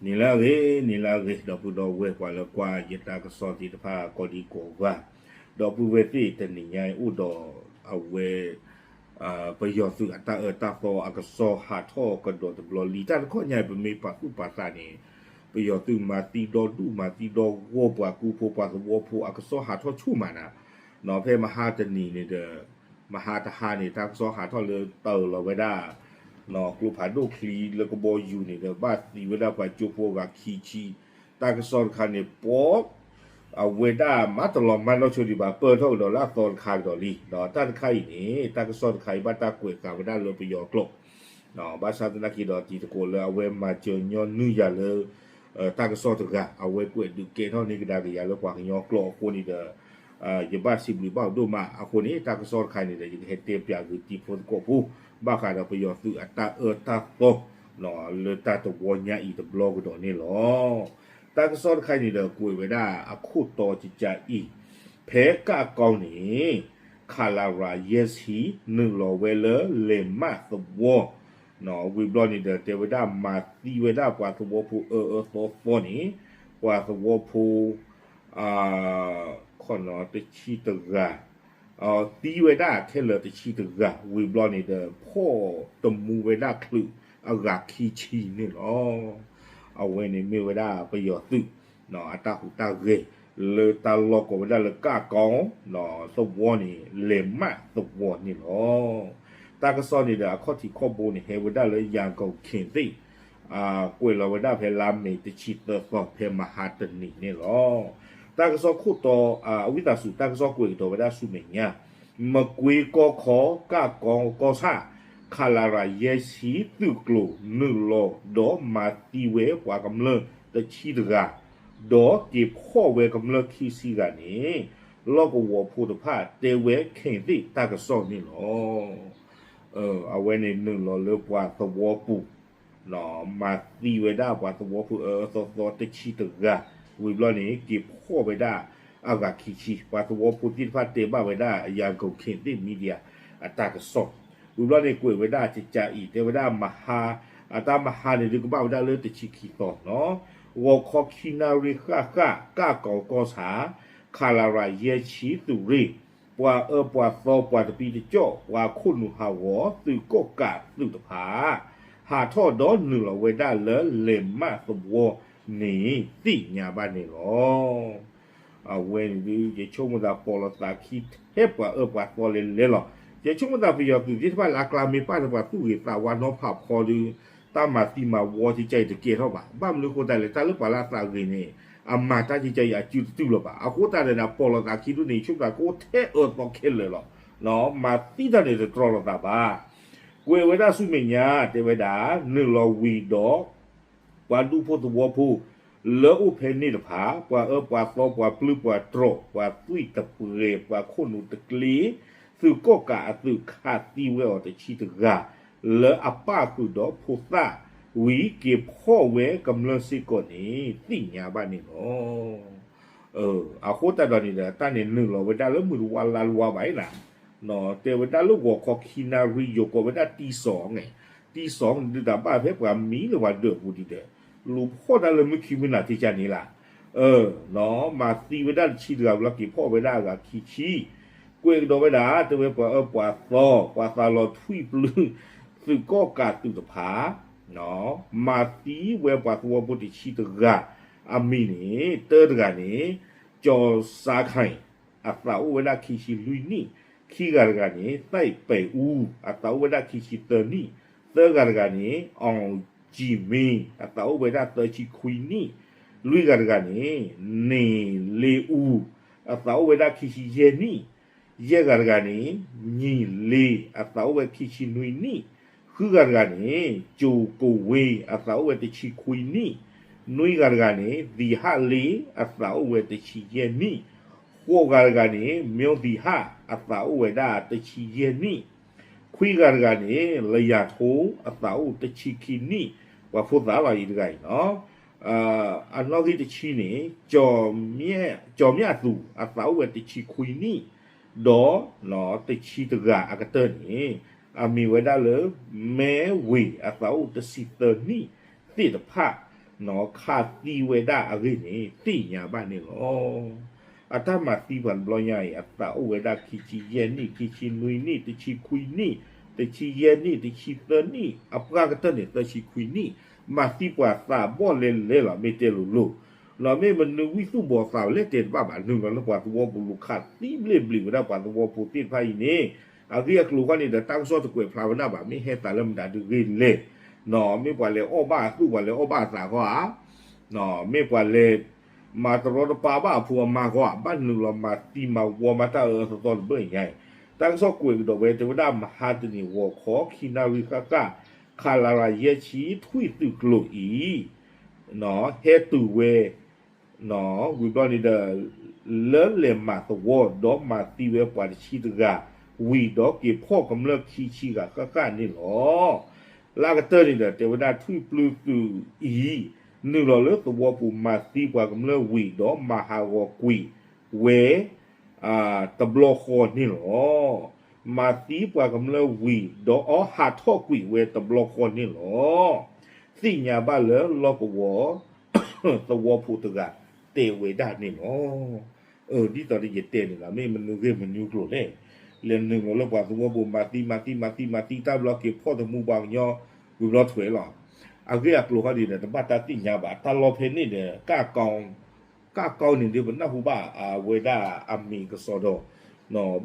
နံၤလၢအဂ့ၤ, နံၤလၢအဂ့ၤ, ဒီပုၢ်ဒီဝဲၢ်ပှၤလၢကွၢ်ယတၢ်ကစီၣ်သ့ၣ်တဖၣ်ကိးဒံကိးဂၤ, ဒီပုၢ်ဝဲၢ်သ့ၣ်တနံၤညါအံၤအိၣ်ဒီးအဝဲ ပယီၤသုးအတၢ်အၢတၢ်သီအကစီၣ်ဟးထီၣ်ကဒီးတဘျီလံ. တၢ်တခီညါအံၤ ပမ့ၢ်ပာ်သူၣ်ပာ်သးန့ၣ် ပယီၤသုးမၤသံဒီဒူၣ်မၤသံဒီဂီၢ် ပှၤကူဖိပှၤသဝီဖိအကစီၣ်ဟးထီၣ်ဆူၣ်မးနၤ, ဖဲမဟါတနံၤန့ၣ်ဒီး မဟါတဟါန့ၣ် တၢ်ကစီၣ်ဟးထီၣ်လၢတၢ်အၢၣ်လီၤဝဲဒၣ် ကျိဖးဒိၣ်ချံလၢကဘီယူၤန့ၣ်ဒီး ဘၣ်သံဝဲဒၣ်ပှၤကၠိဖိအဂၤခံဆံ, တၢ်ကစီၣ်တခါန့ၣ် ပှၤ အဝဲဒၣ်မၤတလီၤမၢ်နီၢ်ဆိဒံးဘၣ် ပၢၢ်ထီၣ်ကဒီးလၢအသီတခါကဒီးလံ. ဒီးတၢ်တခါအံၤန့ၣ် တၢ်ကစီၣ်တခါအံၤဘၣ်တၢ်ကွဲးဃာ်ဝဲဒၣ်လၢပယီၤကျိာ်, ဘၣ်ဆၣ်သနာ်က့ဒီး တံၤသကိးလၢအဝဲမၤစၢၤညီနုၢ်ယၤလၢ တၢ်ကစီၣ်တဂၤ အဝဲကွဲးဒုးကဲထီၣ်န့ၢ်ကဒါက့ၤယၤလၢပှၤကညီကျိာ်အဃိန့ၣ်ဒီး ယဘၣ်စံးဘျုးဘၣ်အဒိၣ်မးအဃိန့ၣ် တၢ်ကစီၣ်တခါအံၤန့ၣ်ဒီး ယကဟဲတဲပၠးဂ့ၤတံၤဖိသကိးဖိ ဘၣ်ဃးဒီးပယီၤသုးအတၢ်အၢတၢ်သီ လၢတၢ်တဝီညါအံၤတဘျီကဒီးန့ၣ်လီၤ. တၢ်ကစီၣ်တခါအံၤန့ၣ်ဒီး ကွဲးဝဲဒၣ်အခိၣ်တီကကးအံၤ, ဖဲကၢ်ကီန့ၣ် ခလရ ယဲၢ်ဆံ နုာ်လီၤဝဲလၢလဲၤမးသဝီ ဝံၤဘျီန့ၣ်ဒီး တဲဝဲဒၣ်မၤသံဝဲဒၣ်ပှၤသဝီဖိအၢအၢသီသီန့ၣ် ပှၤသဝီဖိ တဆံတဂၤ, သံဝဲဒၣ်ခဲလၢာ်တဆံတဂၤ ဝံၤဘျီန့ၣ်ဒီး ဖီၣ်တမူဝဲဒၣ်ချုးအဂၤခံဆံန့ၣ်လီၤ. အဝဲန့ၣ်မ့ၢ်ဝဲဒၣ်ပယီၤသုး အတၢ်ဟူးတၢ်ဂဲၤ လၢတၢ်လီၢ်ကိးဝဲဒၣ်လၢကၢ်ကီ သဝီန့ၣ် လဲၤမးသဝီန့ၣ်လီၤ. တၢ်ကစီၣ်န့ၣ်ဒီး အခီၣ်ထံးခီၣ်ဘိန့ၣ် ဟဲဝဲဒၣ်လၢ ရန်ကုန်ခေတ်သစ် ကွဲးလီၤဝဲဒၣ်ဖဲလါမ့ၤတဆံသၢသီ ဖဲမဟါတနံၤန့ၣ်လီၤ. တၢ်ကစီၣ်ခိၣ်တီ အဝံသးစူၤ တၢ်ကစီၣ်ကွဲးကဒီးဝဲဒၣ်ဆူမဲာ်ညါ, မကွ့ကီၢ်ခီ ကၢ်ကီကီၢ်ဆၣ် ခလရ ယဲၢ်ဆံ သုးကျိၤနုာ်လီၤဒီးမၤသံဝဲပှၤကမျၢၢ်တဆံတဂၤ, ဒီးက့ၤဖီၣ်ဝဲကမျၢၢ်ခံဆံဂၤန့ၣ် လီၢ်ကဝီၤဖိတဖၣ်တဲဝဲ ခေတ်သစ် တၢ်ကစီၣ်န့ၣ်လီၤ. အဝဲန့ၣ်နုာ်လီၤလၢပှၤသဝီပူၤ မၤသံဝဲဒၣ်ပှၤသဝီဖိအၢအၢသီသီတဆံတဂၤ, ဝံၤဘျီန့ၣ် က့ၤဖီၣ်ဝဲဒၣ်အဂၤခံဆံ, ပှၤသဝီဖိသ့ၣ်တဖၣ်တဲဘၣ်ဝဲဒၣ် ရန်ကုန်ခေတ်သစ် Media အတၢ်ကစီၣ်, ဝံၤဘျီန့ၣ် ကွဲးဝဲဒၣ်ကကးအံၤ တဲဝဲဒၣ်မဟါ, အတၢ်မဟါန့ၣ်ဒုးကဘၣ်ဝဲဒၣ်လၢတဆံခံသီနီၤ, ဂီၤခီခံနၣ်ရံၣ်ဃၣ်ဃၣ် ကၢ်ကီကီၢ်ဆၣ် ခလရ ယဲၢ်ဆံ သုးရ့ၣ် ပှၤအၢပှၤသီပှၤတပံတကၠီၣ် ပှၤခိၣ်နူာ်ဟးဂီၤ သုးကီၣ်ကးသုးတဖၣ် ဟးထီၣ်ဒီးနုာ်လီၤဝဲဒၣ်လၢလဲၤမးသဝီန့ၣ် သ့ၣ်ညါဘၣ်န့ၣ်လီၤ. အဝဲန့ၣ်ဒုး ယဆိကမိၣ်သးပီၣ်လိာ်သးခံထဲပှၤအၢပှၤသီလဲၤလဲၤလီၤ. ယဆိကမိၣ်သးပယီၤသုးသ့ၣ်တဖၣ်လၢအကျါမ့ၢ်ပၢ်ဒီးပှၤသူၣ်ဂ့ၤသးဝါနီၤဖးဖီဒုး တၢ်မၤသံမၤဝီကကးအံၤတကဲထီၣ်ဘၣ်. ဘၣ်မနုၤအဃိသတးလဲၣ် တၢ်လၢပှၤလၢအသးဂ့ၤန့ၣ် အမၤတၢ်ကကးအံၤအစုတတုၢ်လၢၤဘၣ်. အဃိသတးဒီး ပီၣ်လိာ်သးခံဒုးန့ၣ် ယဆိကမိၣ်သးကအိၣ်ထဲအၢသီခဲလၢာ်လီၤ. မၤသံတၢ်န့ၣ်တတြီလိာ်သးဘၣ်. ကွဲးဝဲဒၣ်ဆူမဲာ်ညါ တဲဝဲဒၣ် နုာ်လီၤဝံၤဒီး ပှၤဒူဖိသဝီဖိ လၢအိၣ်ဖဲန့ၣ်တဖၣ် ပှၤအၢပှၤသီ ပှၤပျုၢ်ပှၤတြီၢ် ပှၤသွံၣ်တပှဲၤ ပှၤခိၣ်နူာ်တကျ့ သုးကီၣ်ကးအသုးခးသံဝဲအီၤတဆံတဂၤ လၢအပၣ်ဃုာ်ဒီးဖိသၣ်ဝံၤ က့ၤဖီၣ်ဝဲကမျၢၢ်စ့ၢ်ကီးန့ၣ် သ့ၣ်ညါဘၣ်န့ၣ်လီၤ. အဃိသတးဒီးန့ၣ်ဒီး တၢ်န့ၣ်နုာ်လီၤဝဲဒၣ်လၢမုၢ်တဝါလါလဝါဘၣ်အံၤနၤ, တဲဝဲဒၣ်လၢဂီၤခီခံနၣ်ရံၣ် ယိၤကိးဝဲဒၣ်တံၢ်စီၤန့ၣ်, တံၢ်စီၤန့ၣ်ဒုးတၢ်ဘၣ်ဖဲပှၤမံလၢပှၤဒၢးပူၤဒံးဒီး လူၤဖီၣ်တၢ်လၢမုၢ်ခံမုၢ်နၤတကးန့ၣ်လီၤ. မၤသံဝဲဒၣ်တဆံတဂၤဘျီ က့ၤဖီၣ်ဝဲဒၣ်အဂၤခံဆံ, ကွဲးကဒီးဝဲဒၣ် တဲဝဲပှၤအၢပှၤသီ ပှၤသးလီၤထွံၣ်ပျုၢ် သုးကီၣ်ကးသုးတဖၣ် မၤသံဝဲပှၤသဝီဖိတဆံတဂၤ အမံၤန့ၣ် တၢတဂၤန့ၣ် ကၠီၤစါခၣ် အသးအိၣ်ဝဲဒၣ်ခံဆံလွံၢ်နံၣ်, ခံဂၤတဂၤန့ၣ် သဲးပဲးအူ အသးအိၣ်ဝဲဒၣ်ခံဆံသၢနံၣ်, သၢဂၤတဂၤန့ၣ် အီၣ်ကၠံၣ်မ့ အသးအိၣ်ဝဲဒၣ်သၢဆံခွံနံၣ်, လွံၢ်ဂၤတဂၤန့ၣ် န့ၣ်လ့အူ အသးအိၣ်ဝဲဒၣ်ခံဆံယဲၢ်နံၣ်, ယဲၢ်ဂၤတဂၤန့ၣ် ညီၣ်လ့ အသးအိၣ်ဝဲခံဆံနွံနံၣ်, ဃုဂၤတဂၤန့ၣ် ကၠိၤကိၣ်ဝ့ အသးအိၣ်ဝဲတဆံခွံနံၣ်, နွံဂၤတဂၤန့ၣ် သံဟၣ်လ့ အသးအိၣ်ဝဲတဆံယဲၢ်နံၣ်, ဃိးဂၤတဂၤန့ၣ် မၠိသံဟၣ် အသးအိၣ်ဝဲဒၣ်တဆံယဲၢ်နံၣ်, ခွံဂၤတဂၤန့ၣ် လယၤထိ အသးအိၣ်တဆံခံနံၣ်, ပှၤဖိသၣ်လီၤအံၤတဂၤအံၤနီၤ. အနီၣ်ဂံၢ်တဆံန့ၣ် ကၠီၤမၠၣ်သူ အသးအိၣ်ဝဲတဆံခွံနံၣ်, ဒီးတဆံတဂၤအကတၢၢ်န့ၣ် အမံၤဝဲဒၣ်လၢ မဲဝ့ၤ အသးအိၣ်တဆံသၢနံၣ်သ့ၣ်တဖၣ် ခးသံဝဲဒၣ်အဂ့ၢ်န့ၣ် သ့ၣ်ညါဘၣ်န့ၣ်လီၤ. အတၢ်မၤသံပှၤတဘျီညါအံၤ အသးအိၣ်ဝဲဒၣ်ခံဆံယဲၢ်နံၣ်, ခံဆံနွံနံၣ်, တဆံခွံနံၣ်, တဆံယဲၢ်နံၣ်, တဆံသၢနံၣ်, အပှၢ်ကတၢၢ်န့ၣ် သၢဆံခွံနံၣ်, မၤသံပှၤသးဘီၣ်လဲၤလဲၤလီၤ မ့ၢ်တဲလိၤလိၤ. နီၢ် မ့ၢ်မနုၤဝံသူၣ်ဘီသးလဲၣ်တဲတဘၣ်ဘၣ်, နုာ်လီၤလၢပှၤသဝီပူၤလူၤခးသံဘျ့ဘျ့ဝဲဒၣ်ပှၤသဝီဖိသ့ၣ်တဖၣ်အံၤန့ၣ် အဂ့ၢ်အကျိၤဃီန့ၣ်ဒီး တၢ်ကစီၣ်တကွဲးဖျါဝဲဒၣ်ဘၣ်, မ့ၢ်ဟဲသးလၢမတၤတဂ့ၤလဲၣ်. နီၢ် မ့ၢ်ပှၤလဲၤအီၣ်ဘၣ်အသူၣ် ပှၤလဲၤအီၣ်ဘၣ်အသးဃီဧါ. နီၢ် မ့ၢ်ပှၤလဲၤ မၤတရီတပါဘၣ်အဖိအမါဃီဧါ, ဘၣ်နုာ်လီၤမၤသံမၤဝီမၤတၢ်အၢအၢသီသီတဘျီညါအံၤ. တၢ်ကစီၣ်ကွဲးကဒီးဝဲ တဲဝဲဒၣ် မဟါတနံၤ ဂီၤခီ ခံနၣ်ရံၣ်ဃၣ်ဃၣ် ခလရ ယဲၢ်ဆံ ထွံၣ်သုးကျိၤအံၤ နီၢ် ဟဲတုၤဝဲ နီၢ် ဝံၤဘျီန့ၣ်ဒီး လၢလဲၤမၤသဝီ ဒီးမၤသံဝဲပှၤတဆံတဂၤ ဝံၤဒီးက့ၤဖီၣ်ကမျၢၢ်ခံဆံဂၤဃၣ်ဃၣ်န့ၣ်လီၤ. လၢအကတၢၢ်န့ၣ်ဒီး တဲဝဲဒၣ်ထွံၣ်ပျုၤသုးအံၤ နုာ်လီၤလၢသဝီပူၤမၤသံပှၤကမျၢၢ်ဝံၤ ဒီးမၤဟးဂီၤကွံာ်ဝဲ တဘျီဃီန့ၣ်လီၤ. မၤသံပှၤကမျၢၢ်ဝံၤ ဒီးအီဟးထီၣ်ကွံာ်ဝဲတဘျီဃီန့ၣ်လီၤ. သ့ၣ်ညါဘၣ်လၢလီၢ်ကဝီၤ သဝီဖိတဂၤတဲဝဲဒၣ်န့ၣ်လီၤ. အၢ ဒ်သိးဒီးယတဲန့ၣ်လီၤ, မ့ၢ်မနုၤဂ့ၢ်မနုၤကျိၤလဲၣ်. လဲၤနုာ်လီၤလၢပှၤသဝီပူၤ မၤသံမၤသံမၤသံမၤသံ တၢ်ဘျီက့ၤဖီၣ်တမူပှၤကညီ ဝံၤဘျီထွဲလီၤ. အဂ့ၢ်အကျိၤဃီဒ်န့ၣ် တဘၣ်တၢ်သ့ၣ်ညါဘၣ်, တၢ်လီၢ်ဖဲန့ၣ်ဒီး ကၣ်ကီန့ၣ်ဒီး ပနၢ်ဟူဘၣ်အဝဲဒၣ်အမံၤကစီဒီး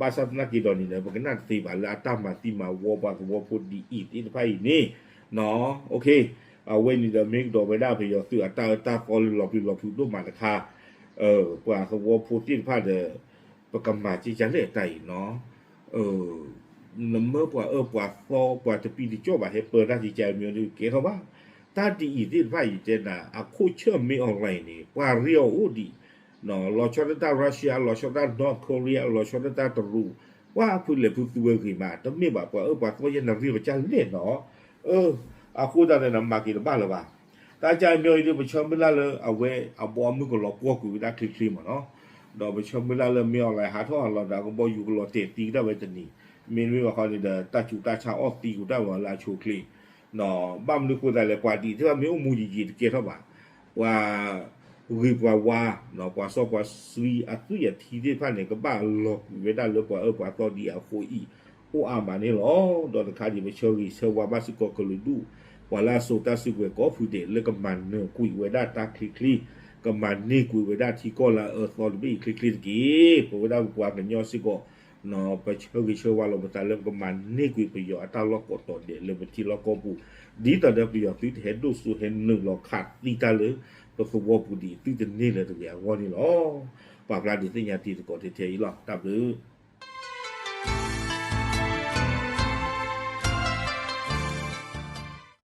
ဘၣ်ဆၣ်သနာ်က့ဒီးန့ၣ်ဒီး ပကနၣ်တသ့ဘၣ်လၢအတၢ်မၤသံမၤဝီပှၤသဝီဖိဒ်အံၤသ့ၣ်တဖၣ်အံၤန့ၣ်, အဝဲန့ၣ်ဒီးမ့ၢ်ကဒီးဝဲဒၣ်ပယီၤသုးအတၢ်အၢတၢ်သီလၢလီၤပျံၤလီၤဖုးဒိၣ်မးတခါ, ပှၤသဝီဖိသ့ၣ်တဖၣ်ဒီး ပကမၤက့ၤကလဲၣ်တၢ်အံၤနီၤ, နမၢပှၤအၢပှၤသီ ပှၤတပံတကီၢ်ဘၣ် ဟဲပၢတၢ်ကကဲမီၤဒုးကဲထီၣ်ဘၣ်. တၢ်ဒ်အံၤသ့ၣ်တဖၣ်အံၤတဲနၤ အခိၣ်ဆၢၣ်မ့ၢ် online န့ၣ် ပှၤရ့အီၤအိၣ်ဒံး, လီၤဆီဒၣ်တၢ် Russia လီၤဆီဒၣ် North Korea လီၤဆီဒၣ်တၢ်တရူး, ပှၤဖုလဲၤဖုသူဝဲဂ့ၤမး တမ့ၢ်ဘၣ်ပှၤအၢပှၤသီယဲနရ့ပကလဲၣ်နီၤ. အဃိသတးဒီးနမၤက့ၤတဘၣ်လၢၤဘၣ်. တၢ်ကါမီၤအံၤဒုး ပဆၢမုၢ်လၢ်လၢအဝဲအဘီအမုၢ်ကလီၤပှီၢ်ကွံာ်ဝဲဒၣ်ချ့ချ့မးနီၤ, ဒီးပဆၢမုၢ်လၢ်လၢမ့ၢ် online ဟးထီၣ်ဟးလီၤဒီး ကဘီယူၤကလီၤတဲာ်သံကတၢၢ်ဝဲတနံၤ, မ့တမ့ၢ်ဘၣ်ဃီန့ၣ်ဒီး တၢ်ဆူးတၢ်ဆါအီၣ်သံကတၢၢ်ဝဲလၢအဆိအချ့ ဘၣ်မနုၤဃိသတးလဲၣ် ပှၤဒ်အံၤသ့ၣ်တဖၣ်မ့ၢ်အိၣ်မူယံာ်ယံာ်တကဲထီၣ်ဘၣ်. ပှၤဂ့ၤပှၤဝါ, ပှၤစီပှၤဆှံအသွံၣ်အထံသ့ၣ်တဖၣ်န့ၣ် ကဘၣ်လီၤကွံာ်ဝဲဒၣ်လၢပှၤအၢပှၤသီဒ်အံၤအဃိအံၤ အိၣ်အါမးန့ၣ်လီၤ. ဒီးတခါဒံး ပဆၢဂ့ၤဆၢဝါဘၣ်စ့ၢ်ကီးကလုာ်ဒူၣ် ပှၤလၢအစိာ်တၢ်စုကဝဲၤကိးဖုဒဲး လၢကမၤနၢၤကွံာ်ဝဲဒၣ်တၢ်ချ့ချ့, ကမၤန့ၢ်ကွံာ်ဝဲဒၣ်ထံကီၢ်လၢအအၢသီတဘ့ၣ်အံၤချ့ချ့တက့ၢ်. ပဝဲဒၣ်ပပှၤကညီစ့ၢ်ကီး ပဆၢဂ့ၤဆၢဝါလီၤပသးလၢပကမၤန့ၢ်ကွံာ်ပယီၤအတၢ်လီၢ်ကိးတီၤဒဲးလၢပထံလီၢ်ကီၢ်ပူၤ, ဒ်သိးဒီးပယီၤသုတဟဲဒိၣ်စိဟဲနုာ်လီၤခးသံတၢ်လၢ ပသဝီပူၤဒံး သုတန့ၢ်လၢၤတဂ့ၤအဂီၢ်န့ၣ်လီၤ. ပာ်ဖျါဒုးသ့ၣ်ညါတံၤသကိးထဲထဲအံၤလီၤ. တၢ်ဘျုး